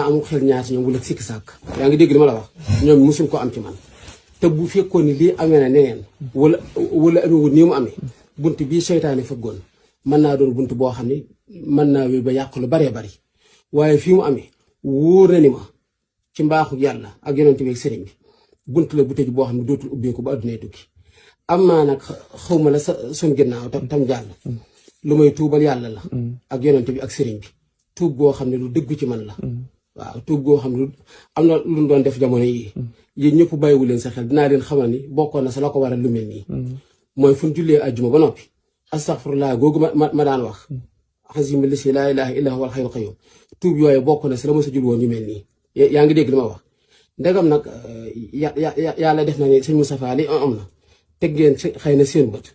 amul xel ñaar si ñoom wala sikki sàkk yaa ngi dégg li ma la wax ñoom mosuñ ko am ci man te bu fekkoon ni lii amee na neneen wala amewul nii mu amee bunt bii seytaane fëggoon mën naa doon bunt boo xam ne mën naa wéy ba yàq lu baree bari waaye fii mu amee wóor na ni ma ci mbaaxu yàlla ak yonent bi ak sëriñ bi bunt la bu tëj boo xam ne dootul ubbeeku ba addunay tukki am naa nag xawma la suñ ginnaaw tam jàll lu may tuubal yàlla la ak yonent bi ak sëriñ bi tuub goo xam ne lu dëggu ci man la waaw tuub goo xam ne am na lu doon def jamono yii yéen ñëpp bàyyiwu leen sa xel dinaa leen xamal ni bokkoon na sa la ko waral lu mel nii mooy fu ñu jullee àjjuma ba noppi astaghfirullah googu ma daan wax xasima lisi laa ilaha illa huwal hayyul qayyum tuub yooyu bokk na si la ma sa jul woon ñu mel nii yaa ngi dégg li ma wax ndegam nag yàlla def na ne sëñ Moustapha li am na teg ngeen xëy na seen bët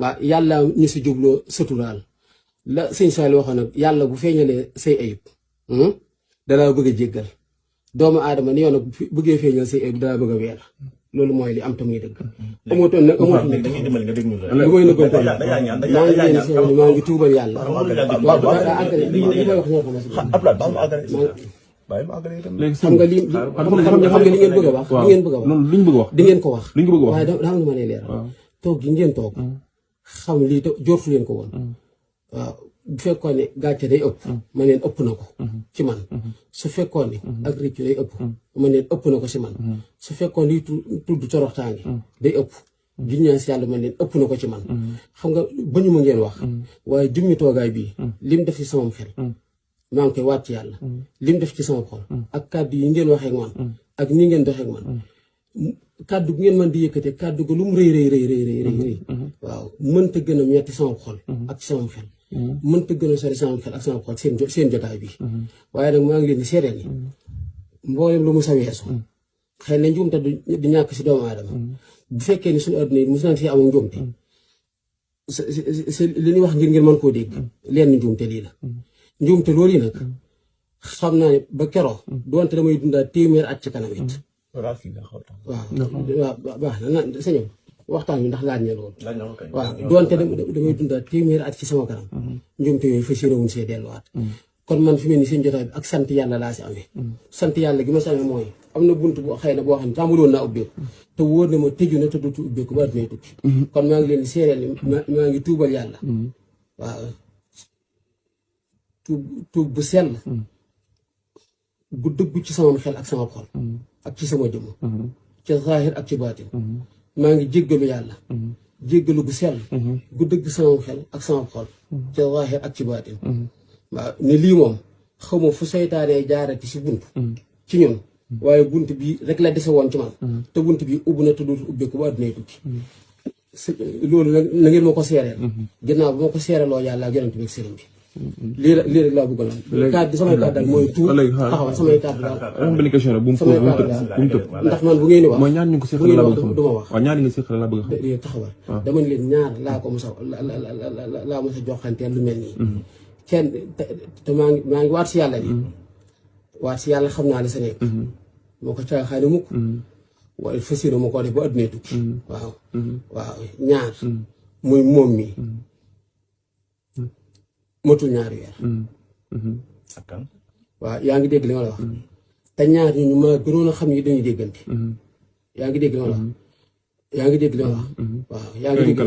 waaw yàlla ñu si jubloo suturaal la sëñ Saliou waxoon nag yàlla bu feeñalee say ayib dalaa bëgg a jéggal doomu aadama ni yoon nag bëggee feeñal say ayib dalaa bëgg a weer loolu mooy li am te muy dëgg amutoon nag lu may nëbboon maa ngi tuubal yàlla waaw àggale li may wax ñoo xam nga li ngeen bëgg a wax li ngeen bëgg a wax di ngeen ko wax waaye daa am lu ma lay leeral toog gi ngeen toog xam lii te jortu leen ko woon waaw bu fekkoon ne gàcce day ëpp ma neen ëpp na ko ci man su fekkoon ne ak rëccu day ëpp ma neen ëpp na ko ci man su fekkoon ne tudd toroxtaange day ëpp ginnaaw si yàlla ma neen ëpp na ko ci man xam nga bañu ma ngeen wax waaye jummi toogaay bii lim def ci samam xel maa ngi koy waat ci yàlla lim def ci sama xol ak kàddu yi ngeen waxee ak man ak nii ngeen doxee ak man kàddu gu ngeen mën di yëkkate kàddu gu lu mu rëy waaw mënta gën a metti sama xol ak ci sama xel mënta gën a sori sama xel ak sama xol seen jotaay bi waaye nag maa ngi leen di seedeel ni mboolem lu mu sa weesu xëy na njuumte du ñàkk si doomu aadama bu fekkee ni suñu adduna yi mos nañ fi amul njuumte li ñuy wax ngir ngeen mën koo dégg leen njuumte lii la njuumte loolu yi nag xam naa ne ba keroo doonte damay dundaat téeméer at ci kanam it waaw baax na sañoom waxtaan bi ndax laaj na loolu waaw doonte damay dundaat téeméer at ci sama kanam njuumte yooyu fa séeréwuñ see delluwaat kon man fi mel ni seen jotaay bi ak sant yàlla laa si amee sant yàlla gi ma si amee mooy am na bunt boo xëy na boo xam ne tàmbali woon naa ubbeeku te wóor na ma tëju na te dootu ubbeeku ba dina tukki kon maa ngi leen di seereel ni maa ngi tuubal yàlla waaw tuub bu sell bu dëggu ci sama xel ak sama xol ak ci sama jëmm ci zaahir ak ci baatin maa ngi jéggalu yàlla jéggalu bu sell bu dëgg sama xel ak sama xol ci zaahir ak ci baatin waaw ne lii moom xawma fu seytaanee jaarati si bunt ci ñun waaye bunt bi rek la dese woon ci man te bunt bi ubbi na te dootu ubbeeku ba addunay tukki loolu na ngeen ma ko seereel ginnaaw bu ma ko seereloo yàlla ak yonent bi ak sëriñ bi lii rek laa bëggoon kàddu samay kàddu daal mooy tuub taxawal samay kàddu daal am benn question rek bu mu tëb ndax man bu ngeen di wax mooy ñaar ñu ko seqal laa bëgg xam du ma wax waaw ñaar ñu ko seqal laa bëgg xam taxawal dama ne leen ñaar laa ko mos a laa mos a joxanteel lu mel nii kenn te maa ngi waat si yàlla ni waat si yàlla xam naa li sa nekk moo ko caaxaane mukk waaye fas yéene moo ko def ba addunay tukki waaw ñaar muy moom mi matul ñaari weer waaw yaa ngi dégg li ma la wax te ñaar ñu ma gënoon a xam yi dañuy déggante yaa ngi dégg li ma la wax yaa ngi dégg li ma la wax waaw yaa ngi dégg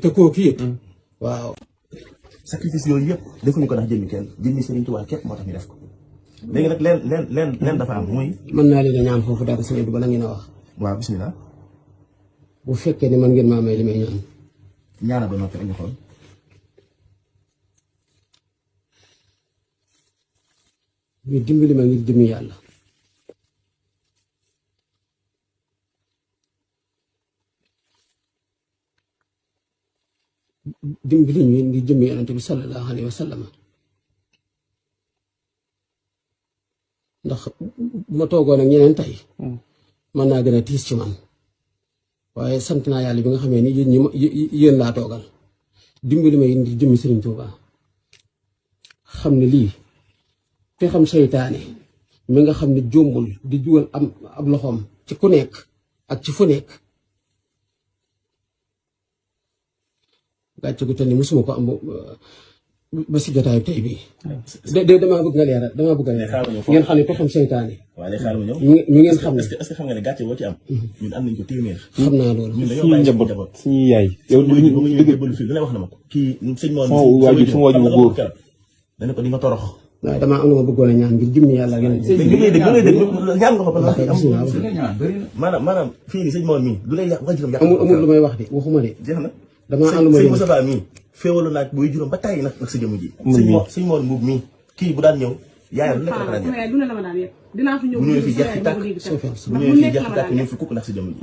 te kooku it waaw sacrifice yooyu yëpp defuñu ko ndax jëmmi kenn jëmmi Sëriñ Tuubaa képp moo tax ñu def ko léegi nag leen dafa am muy mën naa leen a ñaan foofu dara sëñ bi bala ngeen a wax waaw bismillah bu fekkee ne man ngeen maa may li may ñaan ñaana ba noppi rek ñu xool ñu dimbali ma ngir jëmmi yàlla dimbali ñu ngir jëmmi yonent bi sallallahu alayhi wa sallam ndax bu ma toogoon ak ñeneen tey mën naa gën a tiis ci man waaye sant naa yàlla bi nga xamee ni yéen laa toogal dimbali ma ngir jëmmi Sëriñ Tuubaa xam ne lii te xam seytaane mi nga xam ne jombul di juwal am loxoom ci ku nekk ak ci fu nekk gàcce gu toll ni musuma ko am ba si jotaayu tey bii. damaa bëgg nga leeral damaa bëgg a leeral. ngeen xam ne toxam seytaane. waaw léegi xaaral ma ñëw. ñu ngeen xam ne est-ce que xam nga ne gàcce boo ci am. ñun am nañ ko téeméer. xam naa loolu. ñun dañoo bàyyi suñu njaboot suñu yaay. yow ba mu ñëwee jébbalu fii lu ne wax na ma ko. kii sëñ Mor sama waajur bu góor. dana ko di nga torox. waaw damaa am na ma bëggoon a ñaan ngir jëmmi yàlla ngeen. ñaan nga ko ba maanaam fii nii sëñ Mor mii du lay waajuram yàq. amul lu may wax de waxuma de. jeex na damaa am lu may sëñ Moussa mii féewalu naag buy juróom ba tàyyi nag sa jëmm ji. sëñ Mor Mbuub mii kii bu daan ñëw yaayam lu nekk la daan bu ñëwee fii jeex fi tàkk bu ñëwee fii jeex fi tàkk ñëw fi kukk ndax sa jëmm ji.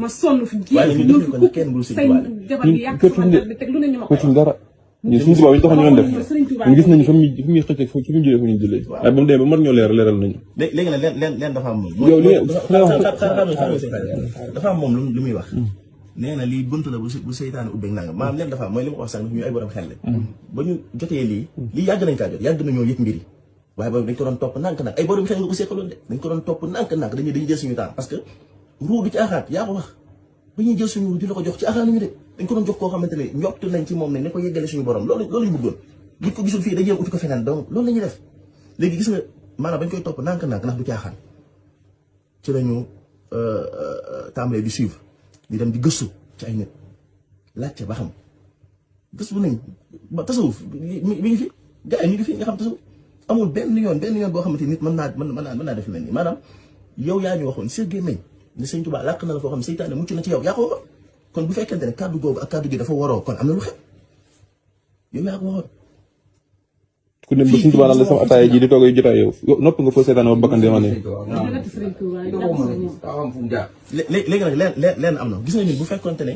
waaye ñu defuñu ko nag kenn bul sëñ Tuubaa dara ñun suñu tubaab yi ñu taxoon ñu doon def ñu gis nañu fa muy xëcc fu ñu jëlee fu ñu jëlee waaye ba mu demee ba mar ñoo leeral nañu léegi nag leen dafa am moom yow li dafa am moom lu muy wax nee na lii bunt la bu seytaane ubbeeg nangam maanaam leen dafa am mooy li ma wax sànq ñu ay borom xel ba ñu jotee lii yàgg nañ kaa jot yàgg nañoo yëg mbir yi waaye boobu dañ ko doon topp nànk-nànk ay borom xel nga ko seqaloon de dañ ko doon topp nànk-nànk dañuy jël suñu temps parce que ruu du ci axaat yaa ko wax ba ñuy jël suñu di la ko jox ci axaat ñu de dañ ko doon jox koo xamante ne njott nañ ci moom ne ko yeggale suñu borom loolu ñu bëggoon buñ ko gisul fii dañuy uti ko feneen donc loolu la ñuy def léegi gis nga maanaam bañ koy topp nànk-nànk ndax du caaxaan ci lañu tàmbalee di suivre di dem di gëstu ci ay nit laajte ba xam gëstu nañ ba tasawuf mi ngi fi gars yi ñu ngi fi nga xam tasawuf amul benn yoon boo xamante nit mën naa def mel ni maanaam yow yaa ñu waxoon sëggee nañ ne sëñ Tuubaa làkk na la foo xam ne seytaane mucc na ci yow yaa ko waxoon kon bu fekkente ne kàddu googu ak kàddu gi dafa waroo kon am na lu xew yow yaa ko waxoon. ku dem ba sëñ Tuubaa naan la sama ataaya ji di toog ay jotaay yow noppi nga foo seytaane ba bakkan dema ne léegi nag leen am na gis nga ñun bu fekkonte ne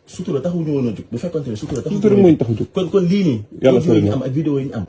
sutura taxuñu woon a jóg bu fekkonte ne sutura taxuñu mooy tax a jóg kon lii nii yàlla sori na am ak vidéo yi ñu am